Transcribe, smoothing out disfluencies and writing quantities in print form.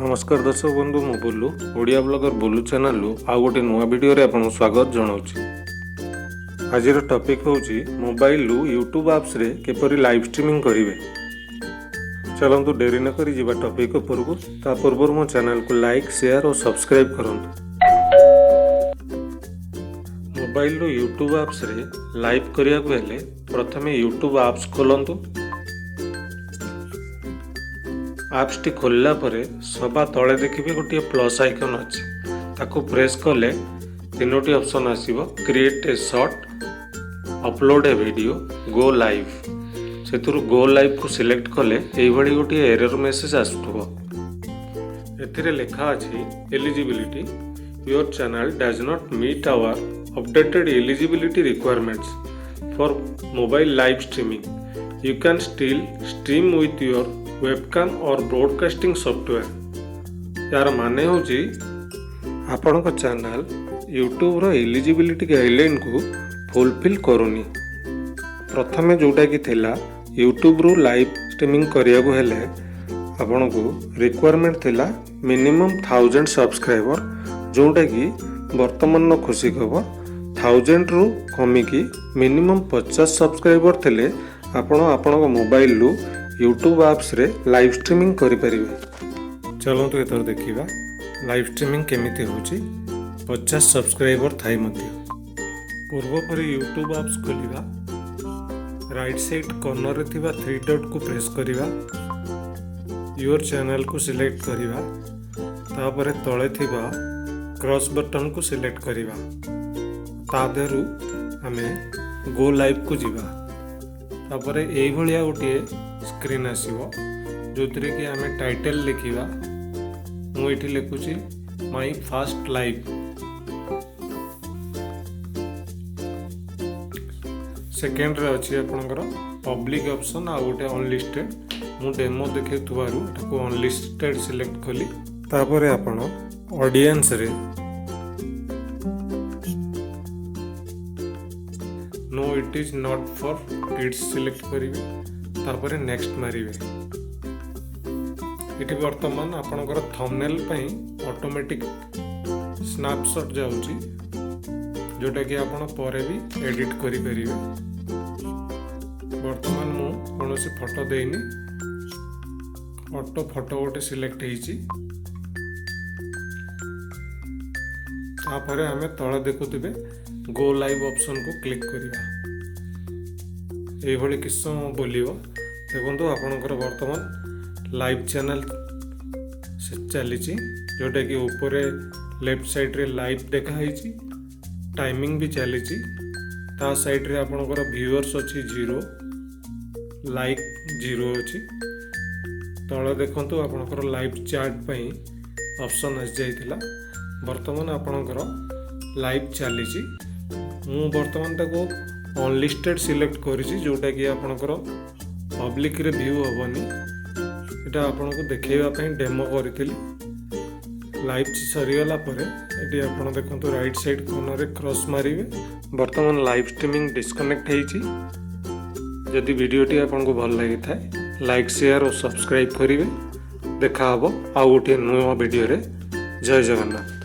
ନମସ୍କାର ଦର୍ଶକ ବନ୍ଧୁ, ମୁଁ ବୁଲୁ, ଓଡ଼ିଆ ବ୍ଲଗର ବୁଲୁ ଚ୍ୟାନେଲରୁ ଆଉ ଗୋଟେ ନୂଆ ଭିଡ଼ିଓରେ ଆପଣଙ୍କୁ ସ୍ୱାଗତ ଜଣାଉଛି। ଆଜିର ଟପିକ୍ ହେଉଛି ମୋବାଇଲରୁ ୟୁଟ୍ୟୁବ୍ ଆପ୍ସରେ କିପରି ଲାଇଭ୍ ଷ୍ଟ୍ରିମିଂ କରିବେ। ଚାଲନ୍ତୁ, ଡେରି ନକରି ଯିବା ଟପିକ୍ ଉପରକୁ। ତା ପୂର୍ବରୁ ମୋ ଚ୍ୟାନେଲକୁ ଲାଇକ୍, ସେୟାର ଓ ସବସ୍କ୍ରାଇବ୍ କରନ୍ତୁ। ମୋବାଇଲରୁ ୟୁଟ୍ୟୁବ୍ ଆପ୍ସରେ ଲାଇଭ୍ କରିବାକୁ ହେଲେ ପ୍ରଥମେ ୟୁଟ୍ୟୁବ୍ ଆପ୍ସ ଖୋଲନ୍ତୁ। ଆପ୍ସଟି ଖୋଲିଲା ପରେ ସବା ତଳେ ଦେଖିବେ ଗୋଟିଏ ପ୍ଲସ୍ ଆଇକନ୍ ଅଛି। ତାକୁ ପ୍ରେସ୍ କଲେ ତିନୋଟି ଅପସନ୍ ଆସିବ: create a short, upload a video, go live। ସେଥିରୁ ଗୋ ଲାଇଭ୍କୁ ସିଲେକ୍ଟ କଲେ ଏଇଭଳି ଗୋଟିଏ ଏରର୍ ମେସେଜ୍ ଆସୁଥିବ। ଏଥିରେ ଲେଖା ଅଛି, "Eligibility: your channel does not meet our updated eligibility requirements for mobile live streaming. You can still stream with your webcam or broadcasting software." ଏହାର ମାନେ ହେଉଛି ଆପଣଙ୍କ ଚ୍ୟାନେଲ୍ ୟୁଟ୍ୟୁବ୍ର ଏଲିଜିବିଲିଟି ଗାଇଡ଼ଲାଇନ୍କୁ ଫୁଲଫିଲ୍ କରୁନି। ପ୍ରଥମେ ଯେଉଁଟାକି ଥିଲା, ୟୁଟ୍ୟୁବ୍ରୁ ଲାଇଭ୍ ଷ୍ଟ୍ରିମିଂ କରିବାକୁ ହେଲେ ଆପଣଙ୍କୁ ରିକ୍ୱାରମେଣ୍ଟ ଥିଲା ମିନିମମ୍ 1000 ସବସ୍କ୍ରାଇବର, ଯେଉଁଟାକି ବର୍ତ୍ତମାନର ଖୁସି ଖବର, 1000ରୁ କମିକି ମିନିମମ୍ 50 ସବସ୍କ୍ରାଇବର ଥିଲେ ଆପଣ ଆପଣଙ୍କ ମୋବାଇଲରୁ ୟୁଟ୍ୟୁବ୍ ଆପ୍ସରେ ଲାଇଭ୍ ଷ୍ଟ୍ରିମିଂ କରିପାରିବେ। ଚାଲନ୍ତୁ, ଏଥର ଦେଖିବା ଲାଇଭ୍ ଷ୍ଟ୍ରିମିଂ କେମିତି ହେଉଛି 50 ସବସ୍କ୍ରାଇବର ଥାଇ ମଧ୍ୟ। ପୂର୍ବପରି ୟୁଟ୍ୟୁବ୍ ଆପ୍ସ ଖୋଲିବା, ରାଇଟ୍ ସାଇଡ଼୍ କର୍ଣ୍ଣରରେ ଥିବା ଥ୍ରୀ ଡଟ୍କୁ ପ୍ରେସ୍ କରିବା, your ଚ୍ୟାନେଲକୁ ସିଲେକ୍ଟ କରିବା, ତାପରେ ତଳେ ଥିବା କ୍ରସ୍ ବଟନ୍କୁ ସିଲେକ୍ଟ କରିବା। ତା ଦେହରୁ ଆମେ ଗୋ ଲାଇଭ୍କୁ ଯିବା। ତାପରେ ଏଇଭଳିଆ ଗୋଟିଏ ସ୍କ୍ରିନ୍ ଆସିବ, ଯେଉଁଥିରେ କି ଆମେ ଟାଇଟେଲ୍ ଲେଖିବା। ମୁଁ ଏଇଠି ଲେଖୁଛି ମାଇ ଫାଷ୍ଟ ଲାଇଭ୍। ସେକେଣ୍ଡରେ ଅଛି ଆପଣଙ୍କର ପବ୍ଲିକ୍ ଅପସନ୍ ଆଉ ଗୋଟେ ଅନଲିଷ୍ଟେଡ଼। ମୁଁ ଡେମୋ ଦେଖାଉଥିବାରୁ ଏଟାକୁ ଅନଲିଷ୍ଟେଡ଼ ସିଲେକ୍ଟ କଲି। ତାପରେ ଆପଣ ଅଡ଼ିଏନ୍ସରେ "No, it is not for kids" select କରିବେ। ତାପରେ ନେକ୍ସଟ ମାରିବେ। ଏଠି ବର୍ତ୍ତମାନ ଆପଣଙ୍କର ଥମ୍ବନେଲ୍ ପାଇଁ ଅଟୋମେଟିକ୍ ସ୍ନାପସଟ୍ ଯାଉଛି, ଯେଉଁଟାକି ଆପଣ ପରେ ବି ଏଡ଼ିଟ୍ କରିପାରିବେ। ବର୍ତ୍ତମାନ ମୁଁ କୌଣସି ଫଟୋ ଦେଇନି, ଅଟୋ ଫଟୋ ଗୋଟେ ସିଲେକ୍ଟ ହେଇଛି। ତାପରେ ଆମେ ତଳେ ଦେଖୁଥିବେ, ଗୋ ଲାଇଭ୍ ଅପସନ୍କୁ କ୍ଲିକ୍ କରିବା। ଏଇଭଳି କିଛି ସମୟ ବୁଲିବ। ଦେଖନ୍ତୁ, ଆପଣଙ୍କର ବର୍ତ୍ତମାନ ଲାଇଭ୍ ଚ୍ୟାନେଲ୍ ଚାଲିଛି, ଯେଉଁଟାକି ଉପରେ ଲେଫ୍ଟ ସାଇଡ଼୍ରେ ଲାଇଭ୍ ଦେଖାହେଇଛି, ଟାଇମିଂ ବି ଚାଲିଛି। ତା ସାଇଡ଼୍ରେ ଆପଣଙ୍କର ଭିଉଅର୍ସ ଅଛି 0, ଲାଇକ୍ 0 ଅଛି। ତଳେ ଦେଖନ୍ତୁ, ଆପଣଙ୍କର ଲାଇଭ୍ ଚାଟ୍ ପାଇଁ ଅପସନ୍ ଆସିଯାଇଥିଲା। ବର୍ତ୍ତମାନ ଆପଣଙ୍କର ଲାଇଭ୍ ଚାଲିଛି। ମୁଁ ବର୍ତ୍ତମାନ ତାକୁ ଅନଲିଷ୍ଟେଡ଼ ସିଲେକ୍ଟ କରିଛି, ଯେଉଁଟାକି ଆପଣଙ୍କର ପବ୍ଲିକରେ ଭ୍ୟୁ ହେବନି। ଏଇଟା ଆପଣଙ୍କୁ ଦେଖାଇବା ପାଇଁ ଡେମୋ କରିଥିଲି। ଲାଇଭ୍ ସରିଗଲା ପରେ ଏଠି ଆପଣ ଦେଖନ୍ତୁ, ରାଇଟ୍ ସାଇଡ଼୍ କର୍ଣ୍ଣରରେ କ୍ରସ୍ ମାରିବେ। ବର୍ତ୍ତମାନ ଲାଇଭ୍ ଷ୍ଟ୍ରିମିଂ ଡିସ୍କନେକ୍ଟ ହେଇଛି। ଯଦି ଭିଡ଼ିଓଟି ଆପଣଙ୍କୁ ଭଲ ଲାଗିଥାଏ, ଲାଇକ୍, ସେୟାର ଓ ସବସ୍କ୍ରାଇବ୍ କରିବେ। ଦେଖା ହେବ ଆଉ ଗୋଟିଏ ନୂଆ ଭିଡ଼ିଓରେ। ଜୟ ଜଗନ୍ନାଥ।